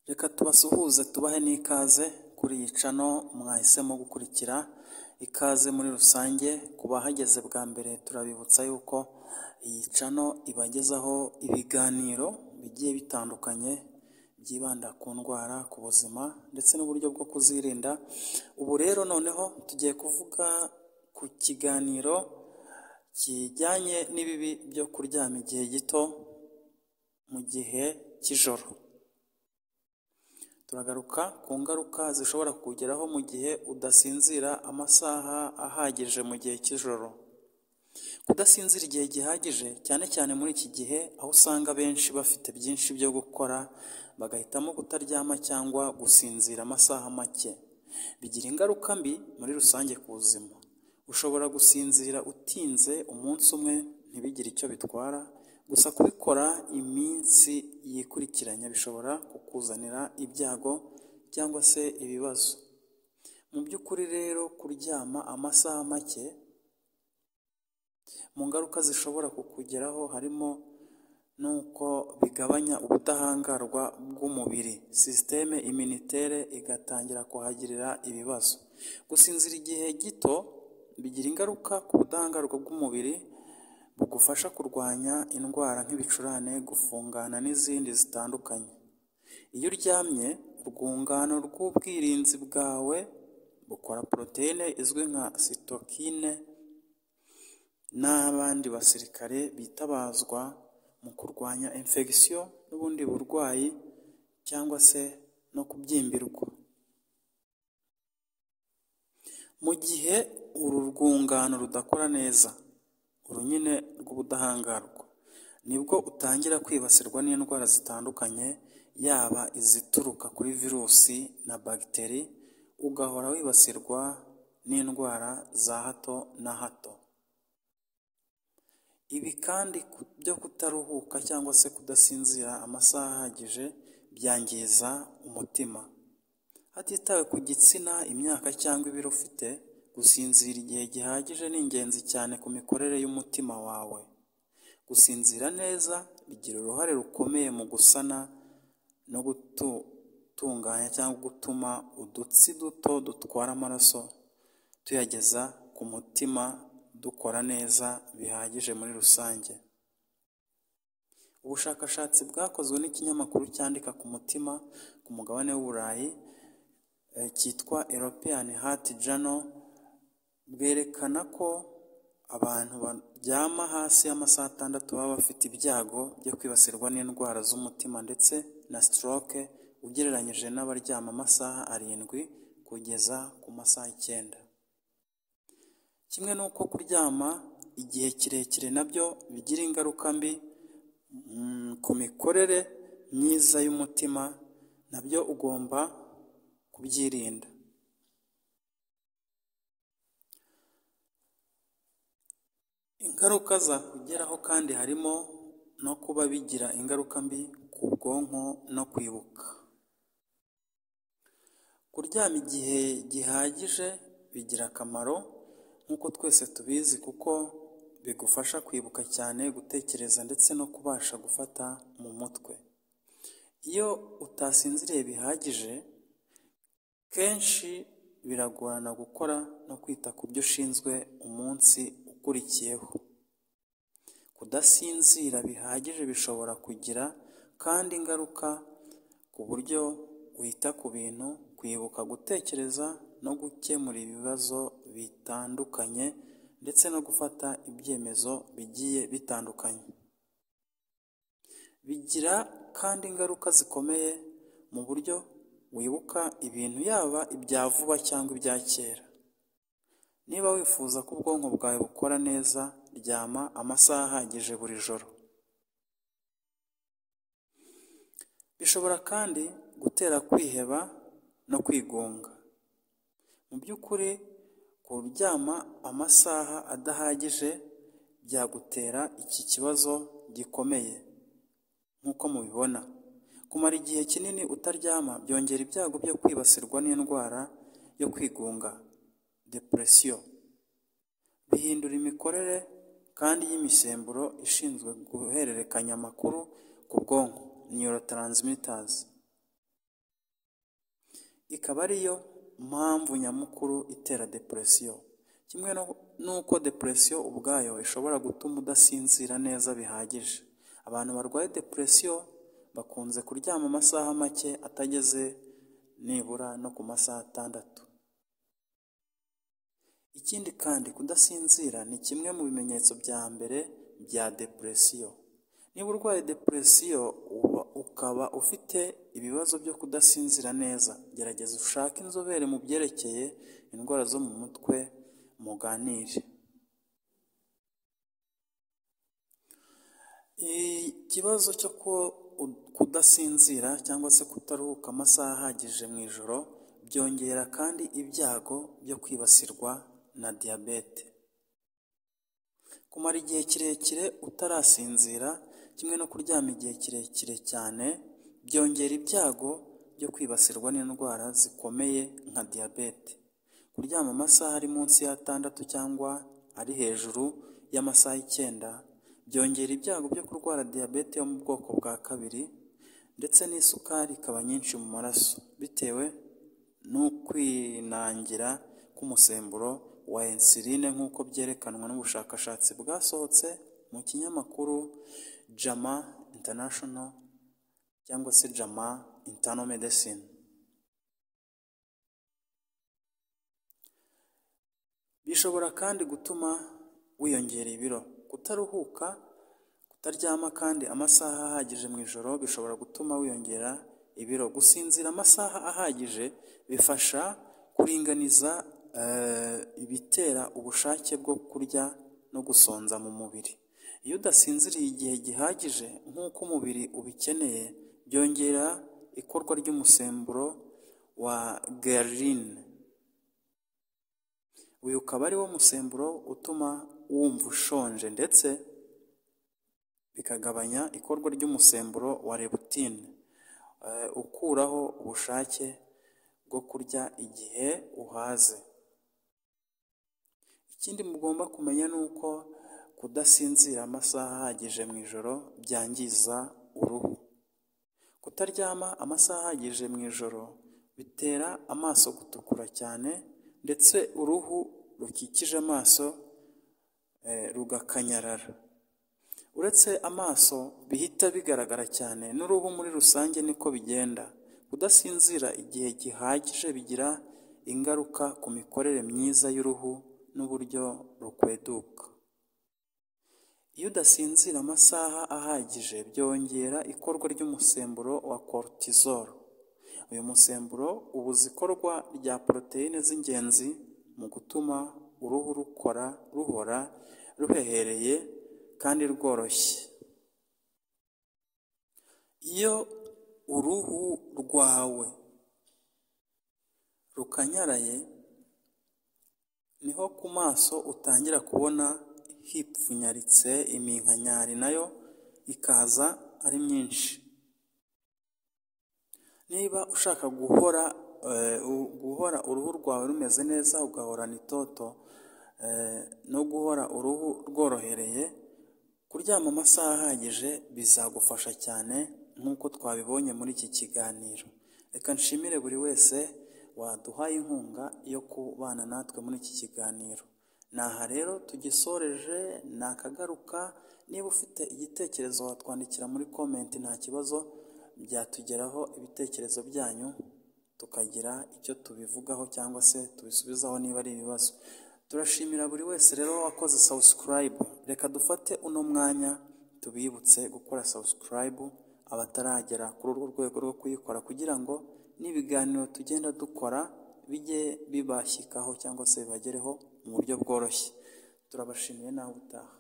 Reka tubasuhuze tubahe n'ikaze kuri iyi channel mwahisemo gukurikira, ikaze muri rusange. Ku bahageze bwa mbere, turabibutsa yuko iyi channel ibagezaho ibiganiro bigiye bitandukanye byibanda ku ndwara, ku buzima ndetse n'uburyo bwo kuzirinda. Ubu rero noneho tugiye kuvuga ku kiganiro kijyanye n'ibibi byo kuryama igihe gito mu gihe cy'ijoro. Turagaruka ku ngaruka zishobora kukugeraho mu gihe udasinzira amasaha ahagije mu gihe cy'ijoro. Kudasinzira igihe gihagije, cyane cyane muri iki gihe aho usanga benshi bafite byinshi byo gukora, bagahitamo kutaryama cyangwa gusinzira amasaha make, bigira ingaruka mbi muri rusange ku buzima. Ushobora gusinzira utinze umunsi umwe ntibigire icyo bitwara, gusa kubikora iminsi yikurikiranya bishobora kukuzanira ibyago cyangwa se ibibazo. Mu by'ukuri rero, kuryama amasaha make, mu ngaruka zishobora kukugeraho harimo n'uko bigabanya ubudahangarwa bw'umubiri, système immunitaire igatangira kuhagirira ibibazo. Gusinzira igihe gito bigira ingaruka ku budahangarwa bw'umubiri bugufasha kurwanya indwara nk'ibicurane, gufungana n'izindi zitandukanye. Iyo uryamye, urwungano rw'ubwirinzi bwawe bukora poroteyine izwi nka cytokine n'abandi basirikare bitabazwa mu kurwanya infection n'ubundi burwayi cyangwa se no kubyimbirwa. Mu gihe uru rwungano rudakora neza, uru nyine rw'ubudahangarwa, nibwo utangira kwibasirwa n'indwara zitandukanye, yaba izituruka kuri virusi na bagiteri, ugahora wibasirwa n'indwara za hato na hato. Ibi kandi byo kutaruhuka cyangwa se kudasinzira amasaha ahagije byangiza umutima. Hatitawe ku gitsina, imyaka cyangwa ibiro ufite, gusinzira igihe gihagije ni ingenzi cyane ku mikorere y'umutima wawe. Gusinzira neza bigira uruhare rukomeye mu gusana no gutunganya cyangwa gutuma udutsi duto dutwara amaraso tuyageza ku mutima dukora neza bihagije muri rusange. Ubushakashatsi bwakozwe n'ikinyamakuru cyandika ku mutima ku mugabane w'Uburayi cyitwa European Heart Journal bwerekana ko abantu baryama hasi y'amasaha 6 baba bafite ibyago byo kwibasirwa n'indwara z'umutima ndetse na stroke, ugereranyije n'abaryama amasaha 7 kugeza ku masaha 9. Kimwe n'uko kuryama igihe kirekire nabyo bigira ingaruka mbi ku mikorere myiza y'umutima, nabyo ugomba kubyirinda. Ingaruka zakugeraho kandi harimo no kuba bigira ingaruka mbi ku bwonko no kwibuka. Kuryama igihe gihagije bigira akamaro nk'uko twese tubizi, kuko bigufasha kwibuka cyane, gutekereza ndetse no kubasha gufata mu mutwe. Iyo utasinziriye bihagije, kenshi biragorana gukora no kwita ku byo ushinzwe umunsi ukurikiyeho. Kudasinzira bihagije bishobora kugira kandi ingaruka ku buryo wita ku bintu, kwibuka, gutekereza no gukemura ibibazo bitandukanye ndetse no gufata ibyemezo bigiye bitandukanye. Bigira kandi ingaruka zikomeye mu buryo wibuka ibintu, yaba ibya vuba cyangwa ibya kera. Niba wifuza ko ubwonko bwawe bukora neza, ryama amasaha ahagije buri joro. Bishobora kandi gutera kwiheba no kwigunga. Mu by'ukuri, kuryama amasaha adahagije byagutera iki kibazo gikomeye nk'uko mubibona. Kumara igihe kinini utaryama byongera ibyago byo kwibasirwa n'indwara yo kwigunga, depression. Bihindura imikorere kandi y'imisemburo ishinzwe guhererekanya amakuru ku bwonko, neurotransmitters. Ikaba ariyo mpamvu nyamukuru itera depression. Kimwe n'uko depression ubwayo ishobora gutuma udasinzira neza bihagije. Abantu barwaye depression bakunze kuryama amasaha make atageze nibura no ku masaha 6. Ikindi kandi kudasinzira ni kimwe mu bimenyetso bya mbere bya depression. Niba urwaye depression ukaba ufite ibibazo byo kudasinzira neza, gerageza ushake inzobere mu byerekeye indwara zo mu mutwe muganire. Ikibazo cyo kudasinzira cyangwa se kutaruhuka amasaha ahagije mu ijoro byongera kandi ibyago byo kwibasirwa na diyabete. Kumara igihe kirekire utarasinzira kimwe no kuryama igihe kirekire cyane byongera ibyago byo kwibasirwa n'indwara zikomeye nka diyabete. Kuryama amasaha ari munsi ya 6 cyangwa ari hejuru y'amasaha 9 byongera ibyago byo kurwara diyabete yo mu bwoko bwa 2 ndetse n'isukari ikaba nyinshi mu maraso bitewe n'ukwinangira k'umusemburo wa insuline nk'uko byerekanwa n'ubushakashatsi bwasohotse mu kinyamakuru JAMA International cyangwa se JAMA Internal Medicine. Bishobora kandi gutuma wiyongera ibiro. Kutaruhuka, kutaryama kandi amasaha ahagije mu ijoro bishobora gutuma wiyongera ibiro. Gusinzira amasaha ahagije bifasha kuringaniza ibitera ubushake bwo kurya no gusonza mu mubiri. Iyo udasinziriye igihe gihagije nk'uko umubiri ubikeneye, byongera ikorwa ry'umusemburo wa ghrelin. Uyu ukaba ari wo musemburo utuma wumva ushonje ndetse bikagabanya ikorwa ry'umusemburo wa leptine, ukuraho ubushake bwo kurya igihe uhaze. Ikindi mugomba kumenya ni uko kudasinzira amasaha ahagije mu ijoro byangiza uruhu. Kutaryama amasaha ahagije mu ijoro bitera amaso gutukura cyane ndetse uruhu rukikije amaso rugakanyarara. Uretse amaso bihita bigaragara cyane, n'uruhu muri rusange niko bigenda. Kudasinzira igihe gihagije bigira ingaruka ku mikorere myiza y'uruhu n'uburyo rukweduka. Iyo udasinzira amasaha ahagije byongera ikorwa ry'umusemburo wa cortisol. Uyu musemburo ubuza ikorwa rya poroteyine z'ingenzi mu gutuma uruhu ruhora ruhehereye kandi rworoshye. Iyo uruhu rwawe rukanyaraye niho ku maso utangira kubona hipfunyaritse, iminkanyari nayo ikaza ari myinshi. Niba ushaka guhora uruhu rwawe rumeze neza, ugahorana itoto no guhora uruhu rworohereye, kuryama amasaha ahagije bizagufasha cyane nk'uko twabibonye muri iki kiganiro. Reka nshimire buri wese waduhaye inkunga yo kubana natwe muri iki kiganiro. Naha rero tugisoreje, nakagaruka. Niba ufite igitekerezo watwandikira muri comment, nta kibazo, byatugeraho ibitekerezo byanyu tukagira icyo tubivugaho cyangwa se tubisubizaho niba ari ibibazo. Turashimira buri wese rero wakoze subscribe. Reka dufate uno mwanya tubibutse gukora subscribe abataragera kuri urwo rwego rwo kuyikora, kugira ngo n'ibiganiro tugenda dukora bijye bibashyikaho cyangwa se bibagereho mu buryo bworoshye. Turabashimiye, nawe utaha.